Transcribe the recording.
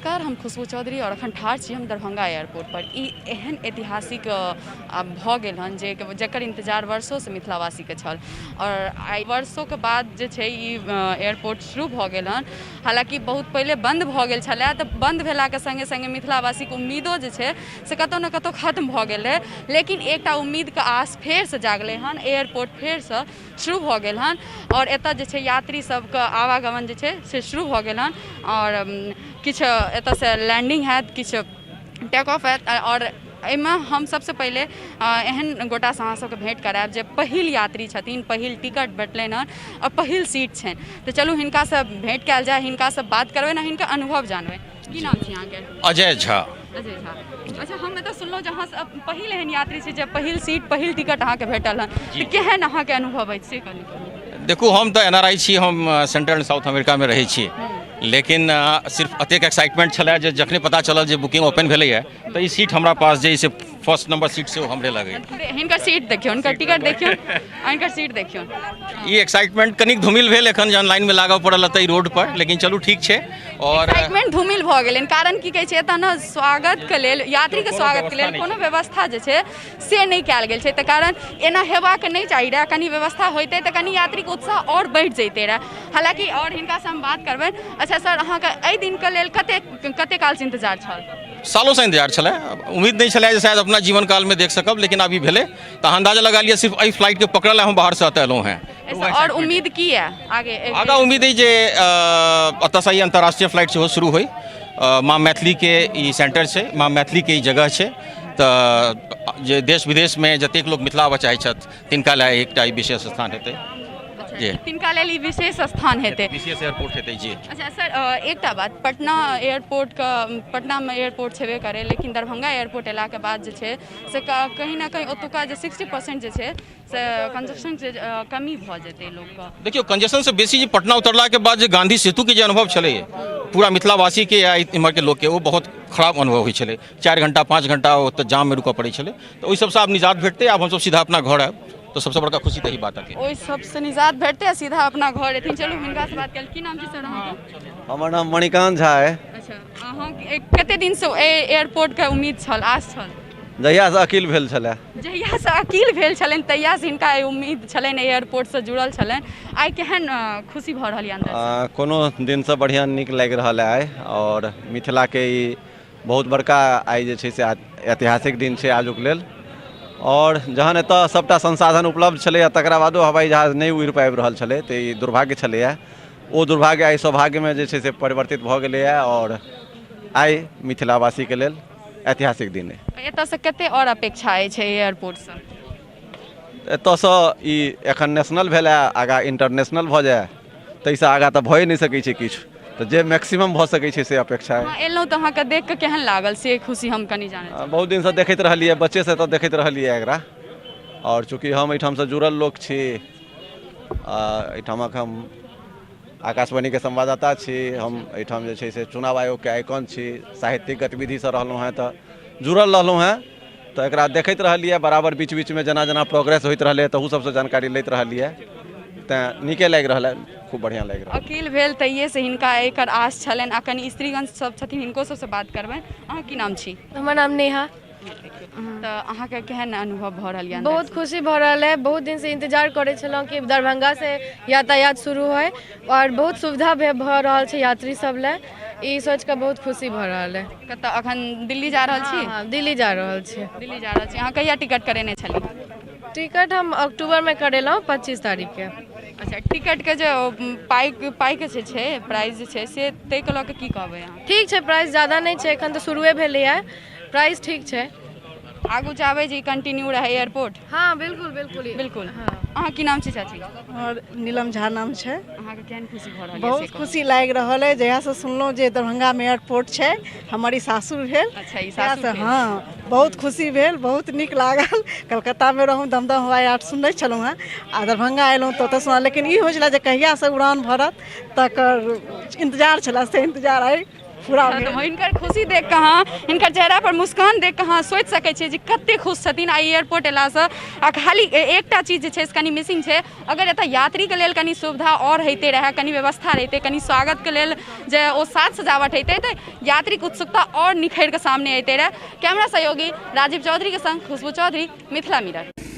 नमस्कार, हम खुशबू चौधरी और अखन ठाढ़ छी हम दरभंगा एयरपोर्ट पर। ई एहन ऐतिहासिक आब भऽ गेल हन जे जकर इंतजार वर्षोसँ मिथिलावासीके छल और आइ वर्षोके बाद जे छै ई एयरपोर्ट शुरू भऽ गेल हन। हालाँकि बहुत पहिले बन्द भऽ गेल छलै, तऽ बन्द भेलाके सङ्गे सङ्गे मिथिलावासीके उम्मीदो जे छै से कतहु ने कतहु खत्म भऽ गेल रहै, लेकिन एकटा उम्मीदके आस फेरसँ जागलै हन। एयरपोर्ट फेरसँ शुरू भऽ गेल हन आओर एतऽ जे छै यात्री सबके आवागमन जे छै से शुरू भऽ गेल हन आओर किछु एतऽसँ लैंडिंग हैत, किछु टेक ऑफ हैत। आओर एहिमे हम सबसँ पहिले एहन गोटासँ अहाँ सबके भेँट करायब जे पहिल यात्री छथिन, पहिल टिकट भेटलनि हन आओर पहिल सीट छनि। तऽ चलू हिनकासँ भेँट कयल जाय, हिनकासँ बात करबनि आ हिनकर अनुभव जानबनि। की नाम छी अहाँके? अजय झा। अजय झा। अच्छा, हम एतऽ सुनलहुँ जे अहाँ सब पहिल एहन यात्री छी जे पहिल सीट, पहिल टिकट अहाँके भेटल हन, तऽ केहन अहाँके अनुभव अछि से कनि कहू। देखू, हम तऽ एन आर आई छी, हम सेंट्रल एंड साउथ अमेरिकामे रहै छी, लेकिन सिर्फ एतेक एक्साइटमेंट छलै जे जखने पता चलल जे बुकिंग ओपन भेलैए तऽ ई सीट हमरा पास जे से फर्स्ट नंबर सीट सेहो हमरे लगैए। हिनकर सीट देखियौ, हिनकर टिकट देखियौ, हिनकर सीट देखियौ। ई एक्साइटमेंट कनिक धूमिल भेल एखन जहन लाइनमे लागऽ पड़ल एतऽ ई रोड पर, लेकिन चलू ठीक छै। और एक्साइटमेंट धूमिल भऽ गेलनि, कारण की कहै छै, एतऽ ने स्वागतके लेल, यात्रीके स्वागतके लेल कोनो व्यवस्था जे छै से नहि कयल गेल छै। तऽ कारण एना हेबाक नहि चाही रहए, कनि व्यवस्था होइतै तऽ कनि यात्रीके उत्साह आओर बढ़ि जैते रहए। हालाँकि आओर हिनकासँ हम बात करबनि। अच्छा सर, अहाँके एहि दिनके लेल कते कते कालसँ इन्तजार छल? सालोसँ इन्तजार छलै, उम्मीद नहि छलै जे शायद अपना जीवन कालमे देख सकब, लेकिन अभी भेलै तऽ अहाँ अन्दाजा लगा लिअ, सिर्फ एहि फ्लाइटके पकड़ल हम बाहरसँ एतऽ एलहुँ हेँ। आओर उम्मीद की यऽ आगे? आगाँ उम्मीद अइ जे एतऽसँ ई अन्तर्राष्ट्रीय फ्लाइट सेहो शुरू होइ। माँ मैथिलीके ई सेंटर छै, माँ मैथिलीके ई जगह छै, तऽ जे देश विदेशमे जतेक लोक मिथिला आबऽ चाहै छथि तिनका लए एकटा ई विशेष स्थान हेतै जी। तिनका लेल ई विशेष स्थान हेतै, विशेष एयरपोर्ट हेतै जी। अच्छा सर, एकटा बात, पटना एयरपोर्टके, पटनामे एयरपोर्ट छेबे करै, लेकिन दरभंगा एयरपोर्ट एलाके बाद जे छै से कहीं ना कहीं ओतुका जे 60% जे छै से कंजक्शन जे कमी भऽ जेतै लोकके। देखियौ, कंजेशनसँ बेसी जे पटना उतरलाके बाद जे गांधी सेतुके जे अनुभव छलै पूरा मिथिलावासीके या इम्हरके लोकके, ओ बहुत खराब अनुभव होइ छलै। 4 घंटा 5 घंटा ओतऽ जाममे रुकऽ पड़ै छलै, तऽ ओहि सबसँ आब निजात भेटतै। आब हमसब सीधा अपना घर आयब, तऽ सबसँ बड़का खुशी तऽ एही बातक अइ। ओहि सबसँ निजात भेटतै आ सीधा अपना घर एथिन। चलू हिनकासँ बात कयल। की नाम छै सर अहाँके? हमर नाम मणिकांत झा अइ। अच्छा, अहाँ कते दिनसँ एहि एयरपोर्टके उम्मीद छल, आस छल? जहियासँ अकील भेल छलै। जहियासँ अकील भेल छलनि तहियासँ हिनका ई उम्मीद छलनि, एयरपोर्टसँ जुड़ल छलनि। आइ केहन खुशी भऽ रहल यऽ अन्दरसँ? कोनो दिनसँ बढ़िआँ नीक लागि रहल अइ आइ, आओर मिथिलाके ई बहुत बड़का आइ जे छै से ऐतिहासिक दिन छै आजुक लेल। आओर जहन एतऽ सभटा संसाधन उपलब्ध छलैए तकरा बादो हवाई जहाज नहि उड़ि पाबि रहल छलै, तऽ ई दुर्भाग्य छलैए। ओ दुर्भाग्य आइ सौभाग्यमे जे छै से परिवर्तित भऽ गेलैए, आओर आइ मिथिलावासीके लेल ऐतिहासिक दिन अइ। एतऽसँ कते आओर अपेक्षा अछि एहि एयरपोर्टसँ? एतऽसँ ई एखन नेशनल भेल हँ, आगाँ इंटरनेशनल भऽ जाय, ताहिसँ आगाँ तऽ भए नहि सकै छै किछु, तऽ जे मैक्सिमम भऽ सकै छै से अपेक्षा अइ। अहाँ एलहुँ तऽ अहाँके देख कऽ केहन लागल से खुशी हम कनि जानय चाहब। बहुत दिनसँ देखैत रहलियै, बच्चेसँ एतऽ देखैत रहलियै एकरा, आओर चूँकि हम एहिठामसँ जुड़ल लोक छी, एहिठामक हम आकाशवाणीके संवाददाता छी, हम एहिठाम जे छै से चुनाव आयोगके आइकॉन छी, साहित्यिक गतिविधिसँ रहलहुँ हेँ तऽ जुड़ल रहलहुँ हेँ, तऽ एकरा देखैत रहलियै बराबर, बीच बीचमे जेना जेना प्रोग्रेस होइत रहलै तहू सबसँ जानकारी लैत रहलियै, तेँ नीके लागि रहल हँ, खूब बढ़िआँ लागि रहल। अकील भेल तहिएसँ हिनका एकर आस छलनि। आ कनि स्त्रीगण सब छथिन, हिनको सबसँ बात करबनि। अहाँ की नाम छी? हमर नाम नेहा। तऽ अहाँके केहन अनुभव भऽ रहल यऽ? बहुत खुशी भऽ रहल है। बहुत दिनसँ इंतजार करै छलहुँ कि दरभंगासँ यातायात शुरू होइ, आओर बहुत सुविधा भऽ रहल छै यात्री सब लए, ई सोचि कऽ बहुत खुशी भऽ रहल है। कतऽ अखन दिल्ली जा रहल छी? हँ, दिल्ली जा रहल छी। दिल्ली जा रहल छी। अहाँ कहिया टिकट करेने छली? टिकट हम अक्टूबरमे करेलहुँ, 25 तारीखके। अच्छा, टिकटके जे पाइ पाइके जे छै, प्राइस जे छै से ताहिके लऽ कऽ की कहबै अहाँ? ठीक छै, प्राइस ज्यादा नहि छै, एखन तऽ शुरुए भेलैए, प्राइस ठीक छै। आगू चाहबै जे कंटिन्यू रहै एयरपोर्ट? हँ, बिल्कुल बिल्कुल। बिल्कुल। हँ, अहाँ की नाम छी चाची? हमर नीलम झा नाम छै। अहाँके केहन खुशी भऽ रहल? बहुत खुशी लागि रहल अइ जहियासँ सुनलहुँ जे दरभंगामे एयरपोर्ट छै, हमर ई सासुर भेल। अच्छा, ई सासुर? हँ, बहुत खुशी भेल, बहुत नीक लागल। कलकत्तामे रहूँ, दमदम हवाई अड्डा सुनै छलहुँ हेँ, आ दरभंगा एलहुँ तऽ ओतऽ सुनलहुँ, लेकिन ई होइ छलै जे कहियासँ उड़ान भरत, तकर इन्तजार छलै, से इन्तजार आइ पूरा भेल। तऽ हिनकर खुशी देख कऽ अहाँ, हिनकर चेहरा पर मुस्कान देख कऽ अहाँ सोचि सकै छियै जे कते खुश छथिन आइ एयरपोर्ट एलासँ। आ खाली एकटा चीज जे छै से कनि मिसिंग छै, अगर एतऽ यात्रीके लेल कनि सुविधा आओर होइते रहए, कनि व्यवस्था रहितै, कनि स्वागतके लेल जे ओ साज सजावट होइतै तऽ यात्रीके उत्सुकता आओर निखरि कऽ सामने अइते रहए। कैमरा सहयोगी राजीव चौधरीके संग खुशबू चौधरी, मिथिला मिरर।